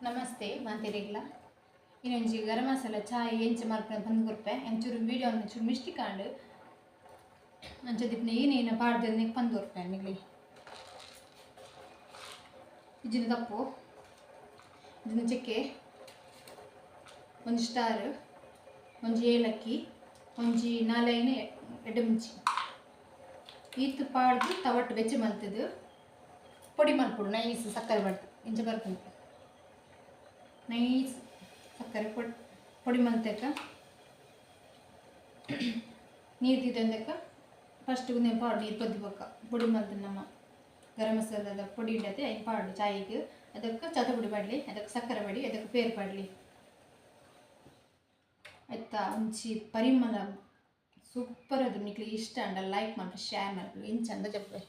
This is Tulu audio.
ನಮಸ್ತೆ ಮಾತೆರೆಗ್ಲ. ಇನ್ನೊಂಜಿ ಗರಂ ಮಸಾಲ ಚಾಯ್ ಎಂಚ ಮಲ್ಪುನ ಪಂದ್ ಕೊರ್ಪೆ. ಒಂಚೂರು ವೀಡಿಯೋ ಒಂಚೂರು ಮಿಸ್ಟೇಕ್ ಆಂಡ್. ಅಂಚ ದಿಪ್ನ ಏನೇನ ಪಾಡ್ದು ಪಂದ್ ಕೊರ್ಪೆ ನಿಗ್ಲಿ. ಇಜ್ಜಿನ ತಪ್ಪು, ಇದನ್ನ ಚಕ್ಕೆ, ಒಂಜಿ ಸ್ಟಾರ್, ಒಂಜಿ ಏಲಕ್ಕಿ, ಒಂಜಿ ನಾಲೈನ್ ಎಡ್ಡೆಮುಂಚಿ ಈತ್ ಪಾಡ್ದು ತವಟ್ಟು ಬೆಚ್ಚ ಮಲ್ತದು ಪೊಡಿ ಮಲ್ಪೊಡು. ನೈಸ್ ಸಕ್ಕರೆ ಪಾಡ್ದು ಇಂಚ ಬರ್ಪುಂಡು. ನೈಸ್ ಸಕ್ಕರೆ ಪೊಡಿ ಪೊಡಿ ಮಲ್ತೆಕ ನೀರು ದೀದಂದೆಕ ಫಸ್ಟ್ ಉಂದೆನ್ ಪಾಡು. ನೀರು ಕೊದ್ದಿ ಬೊಕ್ಕ ಪೊಡಿ ಮಲ್ತು ನಮ್ಮ ಗರಂ ಮಸಾಲದ ಪೊಡಿ ಉಂಡತೆ, ಐನ್ ಪಾಡು ಚಾಯಿಗ್. ಅದಕ್ಕೆ ಚಾತ ಪುಡಿ ಪಾಡ್ಲಿ, ಅದಕ್ಕೆ ಸಕ್ಕರೆ ಪಾಡಿ, ಅದಕ್ಕೆ ಪೇರು ಪಾಡ್ಲಿ. ಆಯ್ತಾ? ಒಂಜಿ ಪರಿಮಳ ಸೂಪರ್. ಅದು ನಿಕ್ಲೆ ಇಷ್ಟ ಅಂಡ ಲೈಕ್ ಮಲ್ಪು, ಶೇರ್ ಮಲ್ಪು. ಇಂಚ ಅಂದ ಜಪ್ಪೆ.